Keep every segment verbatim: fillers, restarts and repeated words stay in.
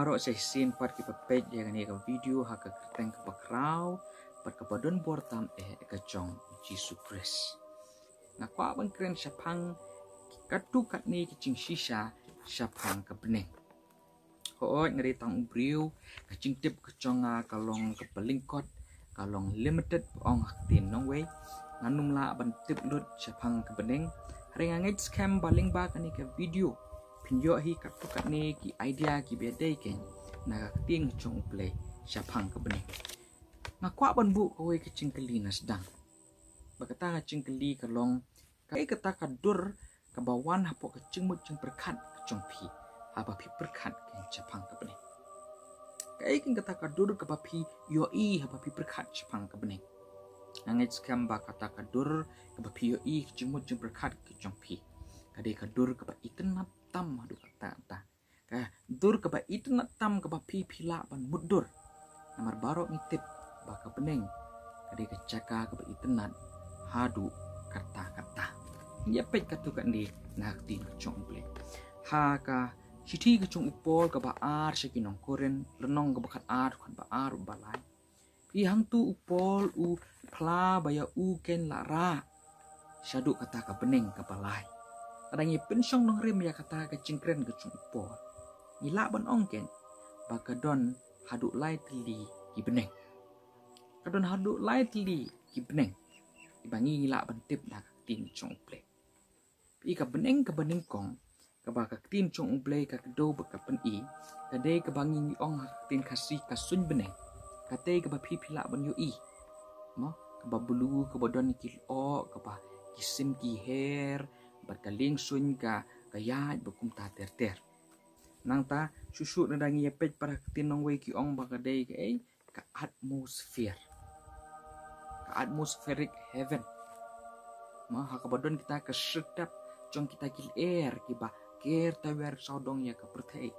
Baroh sa shisien pat kiba peit ïa kane ka video ha ka kyrteng kaba khraw bad kaba don bor tam eh ka jong u Jisu Khrist. Nga kwah ban kren shaphang katto katne ki jingshisha shaphang ka bneng. Hooid, nga dei tang u briew, ka jingtip ka jong nga ka long kaba lyngkot, ka long limited, ong ha ka ktien nongwei. Ngan ym lah ban tip lut shaphang ka bneng. Hynrei nga ngeit skhem ba lyngba kane ka video phin ïoh hi katto katne ki idea kiba ïadei kein na ka ktien ka jong U Blei shaphang ka bneng. Nga kwah ban buh kawei ka jingkylli na sdang. Ba kata ka jingkylli ka long, kaei kata ka dur kaba wan hapoh ka jingmut jingpyrkhat ka jong phi haba phi pyrkhat kein shaphang ka bneng? Kaei kein kata ka dur kaba phi ïohi haba phi pyrkhat shaphang ka bneng? Nga ngeit skhem ba kata ka dur kaba phi ïohi ka jingmut jingpyrkhat ka jong phi, ka dei ka dur kaba itynnad tam haduh katta katta. Ka dur kaba itynnad tam kaba phi phi lah ban mutdur. Namar baroh ngi tip ba ka bneng ka dei ka jaka kaba itynnad haduh katta katta. Ïa peit katto katne na ka ktien ka jong U Blei. Ha ka shithi ka jong u Paul kaba ar sha ki nong Korinth, lynnong kaba khat ar, khat ba ar, ba lai. Phi, hangtu u Paul u phla ba ïa u kein la rah shaduh kata ka bneng kaba lai. Lada ngi pynshong nongrim ïa kata ka jingkren ka jong u Paul, ngi lah ban ong kein ba ka don haduh lai tylli ki bneng. Ka don haduh lai tylli ki bneng kiba ngi, ngi lah ban tip na ka ktien ka jong U Blei. Phi, ka bneng kaba nyngkong kaba ka ktien jong U Blei ka kdew bad ka pyni, ka dei kaba ngi ong ha ka ktien Khasi ka suiñ bneng. Katei kaba phi phi lah ban ïohi, mo, kaba blue, kaba don ki lyoh, kaba ki sim ki her, bad ka lieng suiñ ka, ka ïaid bad kumta ter ter. Nangta shuh shuh lada ngi ïa peit pat ha ka ktien nongwei ki ong ba ka dei kaei, ka atmosphere, ka atmospheric heaven. Ma, ha kaba don kita ka syrtep jong kita ki lyer kiba ker tawiar sawdong ïa ka pyrthei.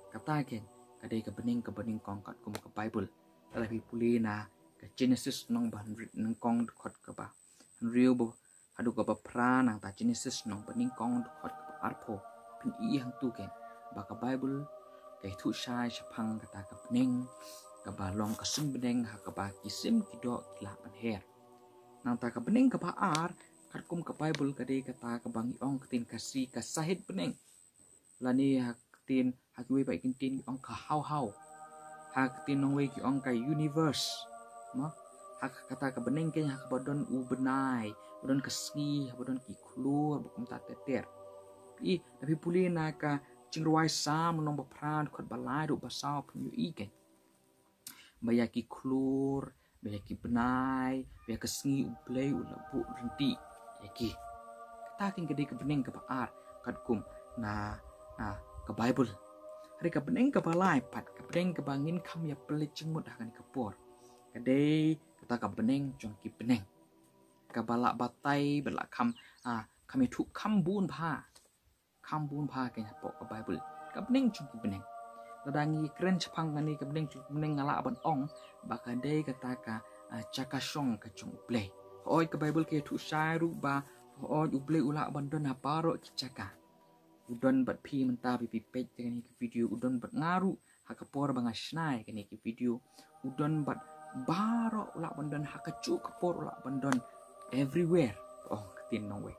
Kata kein ka dei ka bneng kaba nyngkong katkum ka Baibl. Lada phi pule na ka Genesis lynnong ba hynriew, nyngkong dkhot kaba hynriew bad haduh kaba phra, nangta Genesis lynnong ba nyngkong dkhot kaba arphew, phin i hangtu kein ba ka Baibl ka ïathuh shai shaphang kata ka bneng kaba long ka suiñ bneng ha kaba ki sim ki doh ki lah ban her. Nangta ka bneng kaba ar katkum ka Baibl ka dei kata kaba ngi ong ha ka ktien Khasi ka sahit bneng, lane ha ka ktien, ha kiwei pat ki ktien ki ong ka hawhaw, ha ka ktien nongwei ki ong ka universe. Ma, ha kata ka bneng kein ha kaba don u bnai, ba don ka sngi, ha ba don ki khlur bad kumta ter ter. Phi, lada phi pule na ka Jingrwai Salm lynnong ba phra dkhot ba lai haduh ba saw, phin ïohi kein ba ïa ki khlur, ba ïa ki bnai, ba ïa ka sngi U Blei u la buh ryntih ïa ki. Kata kein ka dei ka bneng kaba ar katkum na, na ka Baibl. Hynrei ka bneng kaba lai pat, ka bneng kaba ngin kham ïa pynleit jingmut ha kane ka por, ka dei kata ka bneng jong ki bneng, kaba la batai bad la kham, ah, kham ïathuh kham bun bha, kham bun bha kein hapoh ka Baibl, ka bneng jong ki bneng. Lada ngi kren shaphang kane ka bneng jong ki bneng, nga lah ban ong ba ka dei kata ka, ah, jaka shong ka jong U Blei. Hooid, ka Baibl ka ïathuh shai ruh ba hooid, U Blei u lah ban don ha baroh ki jaka. U don bad phi mynta ba phi peit ïa kane ka video, u don bad nga ruh ha ka por ba nga shna ïa kane ka video. U don bad baroh, u lah ban don ha kajuh ka por, u lah ban don everywhere, ong ka ktien nongwei.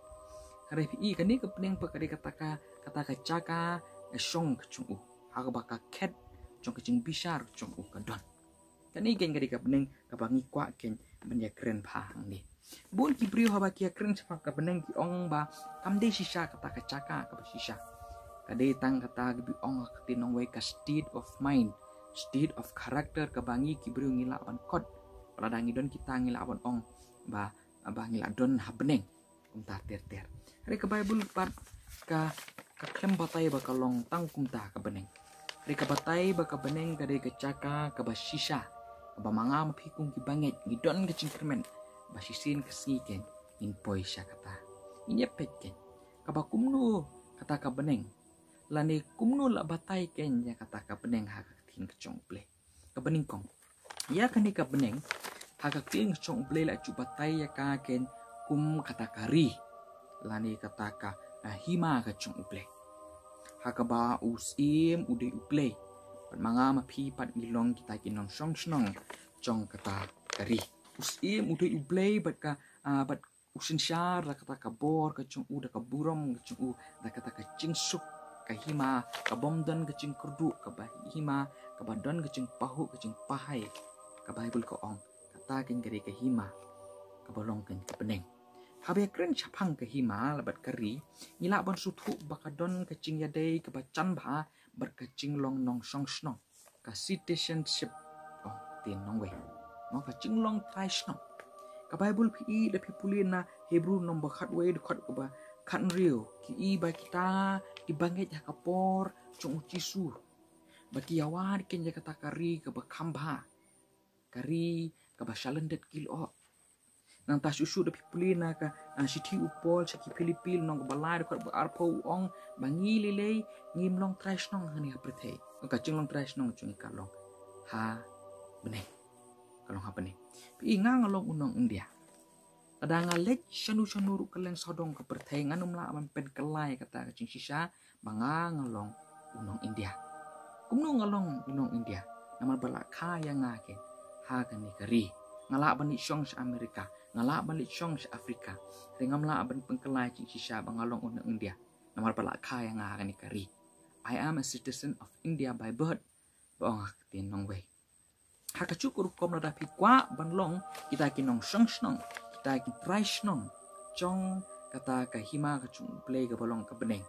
Hynrei phi i, kane ka bneng pat ka dei kata ka, kata ka jaka ka shong ka jong u, ha kaba ka khet jong ka jingbishar ka jong u ka don. Kane kein ka dei ka bneng kaba ngi kwah kein ban ïa kren bha hangne. Bun ki briew haba ki ïa kren shaphang ka bneng ki ong ba kam dei shisha kata ka jaka kaba shisha. Ka dei tang kata kaba ong ha ka ktien nongwei ka state of mind, state of character kaba ngi ki briew ngi lah ban kot. Lada ngi don kita ngi lah ban ong ba, ba ngi lah don ha bneng kumta ter ter. Hynrei ka Baibl pat ka, ka khlem batai ba ka long tang kumta ka bneng. Hynrei ka batai ba ka bneng ka dei ka jaka kaba shisha, kaba ma nga ma phi kum ki bangeit ngi don ka jingkyrmen ba shisien ka sngi kein ngin poi sha kata. Ngin ïa peit kein kaba kumno kata ka bneng, lane kumno la batai kein ïa kata ka bneng ha ka ktien ka jong U Blei. Kaba nyngkong, ïa kane ka bneng ha ka ktien ka jong U Blei la ju batai ïa ka kein kum kata ka ri, lane kata ka, ah, hima ka jong U Blei, ha kaba u Syiem u dei U Blei, Bad ma nga ma phi pat ngi long kita ki nongshong shnong jong kata ka ri. U Syiem u dei U Blei bad ka, ah, bad u synshar da kata ka bor ka jong u, da ka burom ka jong u, da kata ka jingsuk, ka hima ka bym don ka jingkyrduh, ka ba hima ka ba don ka jingpahuh, ka jingpahai. Ka Baibl ka ong kata kein ka dei ka hima ka ba long kein ka bneng. Haba ïakren shaphang ka hima bad ka ri, ngi lah ban sngewthuh ba ka don ka jingïadei ka ba jan bha bad ka jinglong nongshong shnong, ka citizenship, oh, ktien nongwei, no, ka jinglong trai shnong. Ka Baibl phi i, da phi pule na Hebru lynnong ba khatwei, dkhot ka ba khathynriew, ki i ba kita ki ba ngeit ha ka por jong U Jisu ba ki ïawad kein ïa kata ka ri ka ba kham bha, ka ri ka ba sha lyndet ki lyoh. Nangta shuh shuh da phi pule na ka, ah, shithi u Paul sha ki Philippi lynnong ba lai, dkhot ba arphew, u ong ba ngi lei lei ngim long trai shnong hangne ha pyrthei. Ka jinglong trai shnong jong ngi ka long ha bneng. Ka long ha bneng. Phi i, nga nga long u nong India. Lada nga leit shano shano ruh kylleng sawdong ka pyrthei, ngan ym lah ban pynkylla ïa kata ka jingshisha ba nga nga long u nong India. Kumno nga long u nong India? Namar ba la kha ïa nga kein ha kane ka ri. Nga lah ban leit shong sha Amerika, nga lah ban leit shong sha Afrika, hynrei ngam lah ban pynkylla ïa ka jingshisha ba nga long u nong India, namar ba la kha ïa nga ha kane ka ri. I am a citizen of India by birth, ba ong ha ka ktien nongwei. Ha kajuh ka rukom, lada phi kwah ban long kita ki nongshong shnong, kita ki trai shnong jong kata ka hima ka jong U Blei ka ba long ka bneng,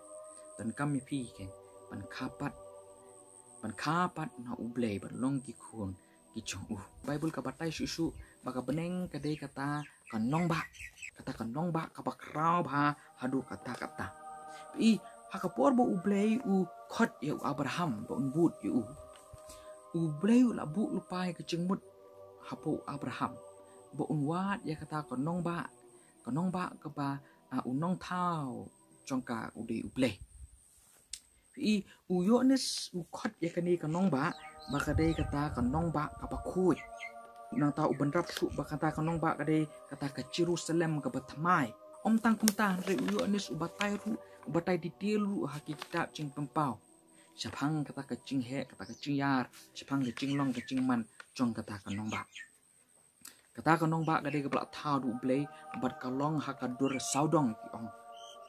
donkam ïa phi kein ban kha pat, ban kha pat na U Blei, ban long ki khun ki jong u. Baibl ka batai shuh shuh ba ka bneng ka dei kata ka nongbah, kata ka nongbah ka ba khraw bha haduh katta katta. Phi i, ha ka por ba U Blei u khot ïa u Abraham ba un bud ïa u, U Blei u la buh lypa ïa ka jingmut hapoh u Abraham ba un wad ïa kata ka nongbah, ka nongbah ka ba, ah, u nongthaw jong ka u dei U Blei. Phi i, u Ïoannis u khot ïa kane ka nongbah ba ka dei kata ka nongbah ka ba khuid. Nangta u bynrap shuh ba kata ka nongbah ka dei kata ka Jerusalem ka ba thymmai. Ym tang kumta, hynrei u Ïoannis u batai ruh, u batai detail ruh ha ki kitab jingpynpaw shaphang kata ka jingheh, kata ka jingïar, shaphang ka jinglong ka jingman jong kata ka nongbah. Kata ka nongbah ka dei ka ba la thaw da U Blei bad ka long ha ka dur sawdong, ki ong,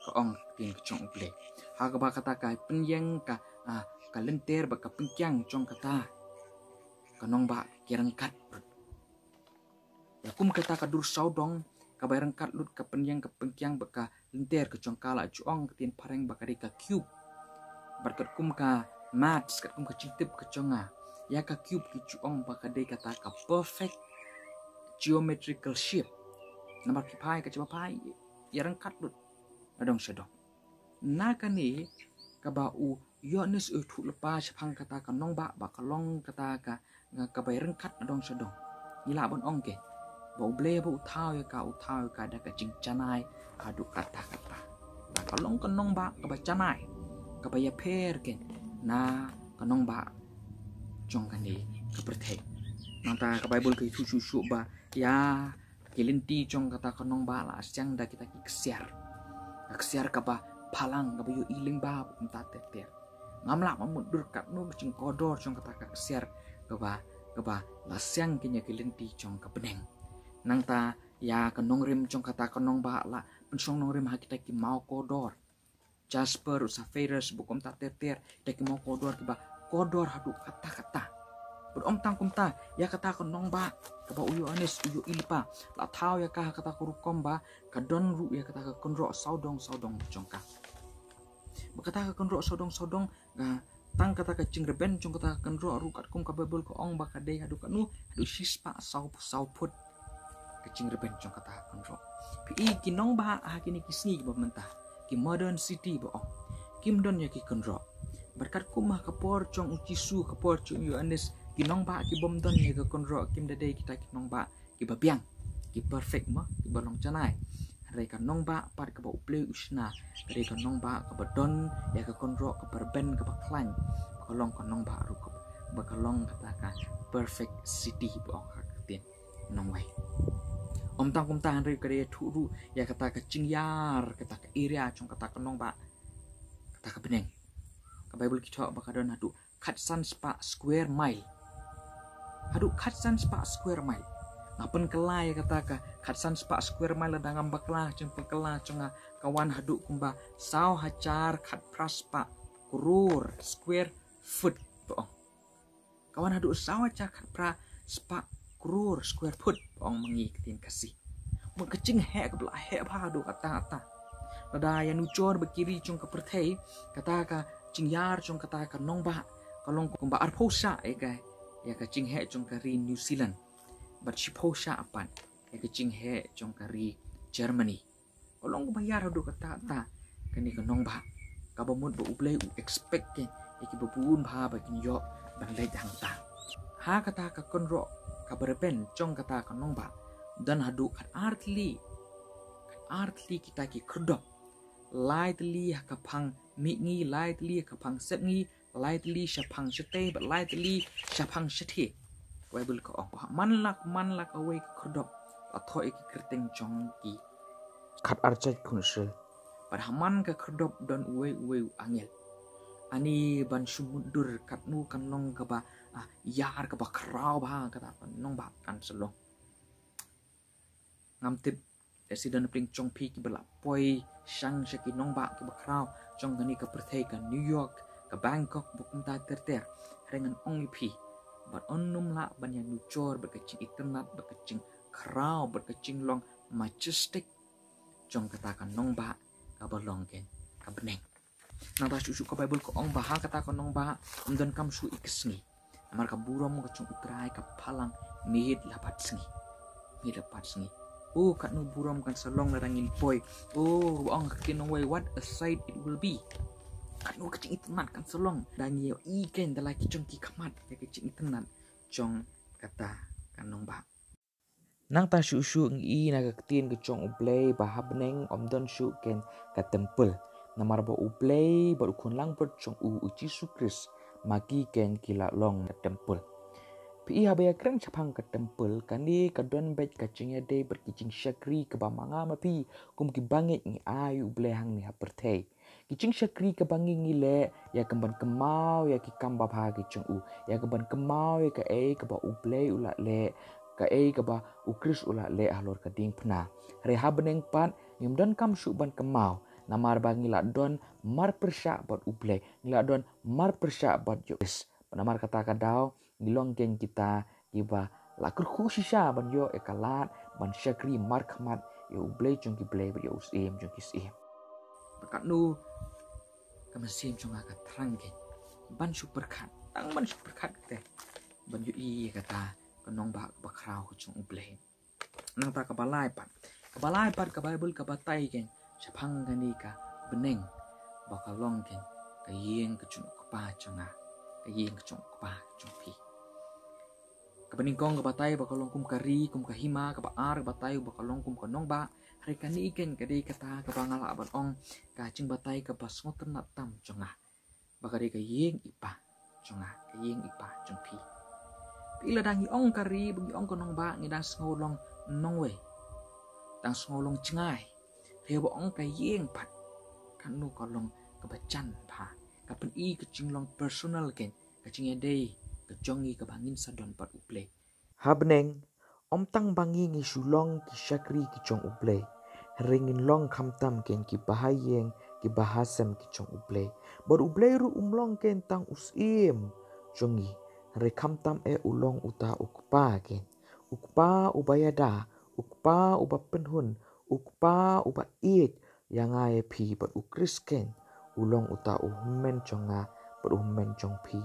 ka ong ka ktien ka jong U Blei. Ha ka ba kata ka pynïeng ka, ah, ka lynter bad ka pynkiang jong kata ka nongbah ki ryngkat. Ïa kum kata ka dur sawdong ka ba ryngkat lut, ka pynïeng ka pynkiang bad ka lynter ka jong ka, la ju ong ka ktien phareng ba ka dei ka cube. Bad katkum ka maths, katkum ka jingtip ka jong nga, ïa ka cube ki ju ong ba ka dei kata ka perfect geometrical shape. Namar ki phai ka jingphai ïa ryngkat lut na dong sha dong. Na kane ka ba u Ïoannis u ïathuh lypa shaphang kata ka nongbah ba ka long kata ka, ka ba ryngkat na dong sha dong. Ngi lah ban ong kein ba U Blei ba u thaw ïa ka, u thaw ïa ka da ka jingjanai haduh katta katta. Ba ka long ka nongbah ka ba janai, ka ba ïapher kein na ka nongbah jong kane ka pyrthei. Nangta ka Baibl ka ïathuh shuh shuh ba ïa ki lynti jong kata ka nongbah la siang da kita ki ksiar. Ka ksiar ka ba phalang, ka ba ïohi lyngba kumta ter ter. Ngam lah ban mutdur katno ka jingkordor jong kata ka ksiar ka ba, ka ba la siang kein ïa ki lynti jong ka bneng. Nangta ïa ka nongrim jong kata ka nongbah la pynshong nongrim ha kita ki maw kordor, jasper, sapphire, bad kumta ter ter, kita ki maw kordor ki ba kordor haduh katta katta. Bad ym tang kumta, ïa kata ka nongbah ka ba u Ïoannis u ïohi lypa, la thaw ïa ka ha kata ka rukom ba ka don ruh ïa kata ka kynroh sawdong sawdong jong ka. Bad kata ka kynroh sawdong sawdong, ka tang kata ka jingrben jong kata ka kynroh ruh katkum ka Baibl ka ong ba ka dei haduh katno, haduh shispah saw, saw phut ka jingrben jong kata ka kynroh. Phi i, ki nongbah ha kine ki sngi ba mynta, ki modern city ba ong, kim don ïa ki kynroh. Bad katkum ha ka por jong u Jisu, ka por jong u Ïoannis, ki nongbah ki bym don ïa ka kynroh, kim da dei kita ki nongbah ki ba biang, ki perfect mo, ki ba long janai. Hynrei ka nongbah pat ka ba U Blei u shna ka dei ka nongbah ka ba don ïa ka kynroh ka ba rben, ka ba khlaiñ, ka long ka nongbah ruh ka ba ka long kata ka perfect city ba ong ha ka ktien nongwei. Ym tang kumta, hynrei ka dei ïathuh ruh ïa kata ka jingïar, kata ka area jong kata ka nongbah, kata ka bneng. Ka Baibl ki thoh ba ka don haduh khatsan spah square mile. Haduh khatsan spah square mile. Nga pynkylla ïa kata ka khatsan spah square mile, lada ngam bakla jingpynkylla jong nga, ka wan haduh kumba saw hajar khatphra spah klur square foot, ba ong. Ka wan haduh saw hajar khatphra spah klur square foot, ba ong ma ngi ktien Khasi. Mo, ka jingheh kaba la heh bha haduh katta katta. Lada ïa nujor bad ki ri jong ka pyrthei, kata ka jingïar jong kata ka nongbah ka long kumba arphew shah ïa ka, ïa ka jingheh jong ka ri New Zealand. Bad shiphew shah pat ïa ka jingheh jong ka ri Germany. Ka long kumba ïar haduh katta katta kane ka nongbah, kaba mut ba U Blei u expect kein ïa kiba bun bha ba kin ïoh ban leit hangta. Ha kata ka kynroh kaba rben jong kata ka nongbah, don haduh khatar tylli, khatar tylli kita ki khyrdop. Lai tylli ha ka phang mihngi, lai tylli ha ka phang sepngi, lai tylli shaphang shatei, bad lai tylli shaphang shathie. Ka Baibl ka ong, ha man la ka man la kawei ka khyrdop la thoh ïa ki kyrteng jong ki khatar jait khunshit. Bad ha man ka khyrdop don uwei uwei u angel. Ani ban shu mutdur katno kan long kaba, ah, ïar kaba khraw bha kata ka nongbah kan sa long. Ngam tip, lehse don pdeng jong phi kiba la poi shang sha ki nongbah kiba khraw jong kane ka pyrthei, ka New York, ka Bangkok, bad kumta ter ter. Hynrei ngan ong ïa phi, bad ym nym lah ban ïa nujor bad ka jingitynnad, bad ka jingkhraw, bad ka jinglong majestic jong kata ka nongbah kaba long kein ka bneng. Nangta shuh shuh ka Baibl ka ong ba ha kata ka nongbah ym donkam shuh ïa ka sngi. Namar ka burom ka jong U Trai ka phalang miet la bad sngi. Miet la bad sngi. O, katno burom kan sa long lada ngin poi. O, ba ong ka ktien nongwei, what a sight it will be. Katno ka jingitynnad kan sa long lada ngi ïohi kein da la ki jong ki khmat ïa ka jingitynnad jong kata ka nongbah. Nangta shuh shuh ngi i na ka ktien ka jong U Blei ba ha bneng ym don shuh kein ka templ. Namar ba U Blei bad U Khun Langbrot jong u, U Jisu Khrist, ma ki kein ki la long ka templ. Phi i, haba ïakren shaphang ka templ, kane ka don beit ka jingïadei bad ki jingshakri kaba ma nga ma phi kum ki bangeit ngi ai ïa U Blei hangne ha pyrthei. Ki jingshakri kaba ngi ngi leh, ïa ka ban kynmaw ïa ki kam babha ki jong u, ïa ka ban kynmaw ïa kaei kaba U Blei u la leh, kaei kaba U Khrist u la leh halor ka diengphna. Hynrei ha bneng pat ngim donkam shuh ban kynmaw, namar ba ngi la don marpyrshah bad U Blei, ngi la don marpyrshah bad ïa U Khrist. Namar kata ka daw ngi long kein kita kiba la kyrkhu shisha ban ïoh ïa ka lad ban shakri markhmat ïa U Blei jong ki blei bad ïa U Syiem jong ki syiem. Bad katno ka mynsiem jong nga ka thrang kein ban shu pyrkhat, tang ban shu pyrkhat te, ban ïohi ïa kata ka nongbah kaba khraw ka jong U Blei. Nangta kaba lai pat, kaba lai pat ka Baibl ka batai kein shaphang kane ka bneng ba ka long kein ka ïing ka jong U Kpa jong nga, ka ïing ka jong U Kpa ka jong phi. Kaba nyngkong ka batai ba ka long kum ka ri, kum ka hima, kaba ar ka batai ba ka long kum ka nongbah. Hynrei kane kein ka dei kata kaba nga lah ban ong ka jingbatai kaba sngewtynnad tam jong nga, ba ka dei ka ïing i Pa jong nga, ka ïing i Pa jong phi. Phi, lada ngi ong ka ri, ba ngi ong ka nongbah, ngi dang sngew long nongwei, dang sngew long jngai. Hynrei ba ong ka ïing pat, katno ka long kaba jan bha, ka pyni ka jinglong personal kein, ka jingïadei ka jong ngi kaba ngin sa don bad U Blei. Ha bneng, ym tang ba ngi ngi shu long ki shakri ki jong U Blei, hynrei ngin long khamtam kein ki bahaïing ki bahasem ki jong U Blei. Bad U Blei ruh um long kein tang u syiem jong ngi, hynrei khamtam eh u long uta U Kpa kein. U Kpa uba ïada, U Kpa uba pynhun, U Kpa uba ïeit ïa nga ïa phi, bad U Khrist kein u long uta u hynmen jong nga bad u hynmen jong phi.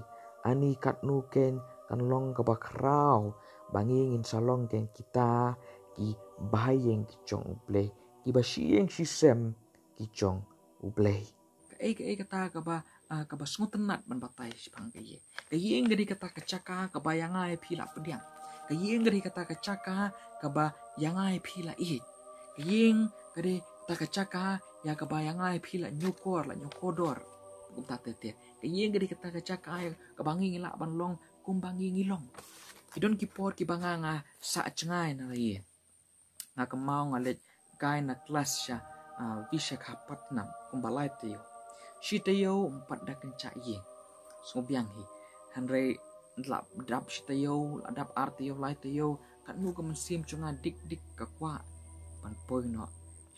Ani katno kein kan long kaba khraw ba ngi ngin sa long kein kita ki bahaïing ki jong U Blei, kiba shi ïing shi sem ki jong U Blei. Kaei kaei kata kaba, ah, kaba sngewtynnad ban batai shaphang ka ïing. Ka ïing ka dei kata ka jaka kaba ïa nga ïa phi la pdiang. Ka ïing ka dei kata ka jaka kaba ïa nga ïa phi la ïeit. Ka ïing ka dei kata ka jaka ïa kaba ïa nga ïa phi la ñiewkor, la ñiewkordor. Kumta ter ter. Ka ïing ka dei kata ka jaka ïa kaba ngi ngi lah ban long kumba ngi ngi long. Ki don ki por kiba nga nga sah jngai na la ïing. Nga kynmaw nga leit kai na klas sha, ah, Visakhapatnam kumba lai taïew. Shi taïew ym pat da kynjah ïing. Sngewbiang hi. Hynrei la dap shi taïew, la dap ar taïew, lai taïew, katno ka mynsiem jong nga dik dik ka kwah ban poi noh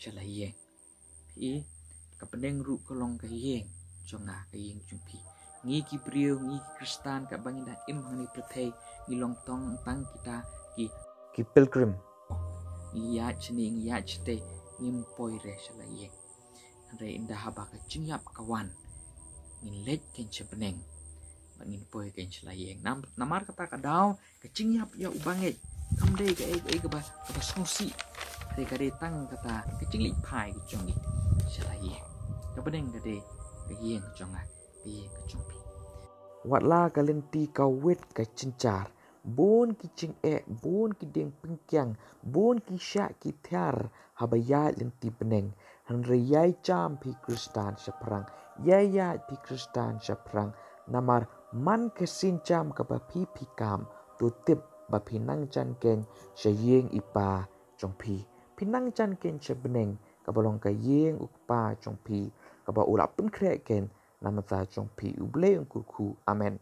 sha la ïing. Phi i, ka bneng ruh ka long ka ïing jong nga, ka ïing jong phi. Ngi ki briew, ngi ki Khristan, kaba ngi da im ha kane ka pyrthei, ngi long tang tang kita ki, ki pilgrim. Ngi ïaid shane, ngi ïaid shatei, ngim poi re sha la ïing. Hynrei ynda haba ka jingïap ka wan, ngin leit kein sha bneng, bad ngin poi kein sha la ïing. Nam-, namar kata ka daw, ka jingïap ïa u bangeit kam dei kaei kaei kaba, kaba sngewsih. Hynrei ka dei tang kata ka jingleit phai ka jong ngi sha la ïing. Ka bneng ka dei ka ïing ka jong nga, ka ïing ka jong phi. Wat la ka lynti ka wit ka jynjar, bun ki jingeh, bun ki dieng pyngkiang, bun ki shah ki thiar haba ïaid lynti bneng. Hynrei ïai jam phi Khristan shaphrang, ïai ïaid phi Khristan shaphrang. Namar man ka sienjam kaba phi phi kam, to tip ba phi nang jan kein sha ïing i Pa jong phi. Phi nang jan kein sha bneng, kaba long ka ïing u Kpa jong phi, kaba u la pynkhreh kein na bynta jong phi. U Blei un kyrkhu. Amen.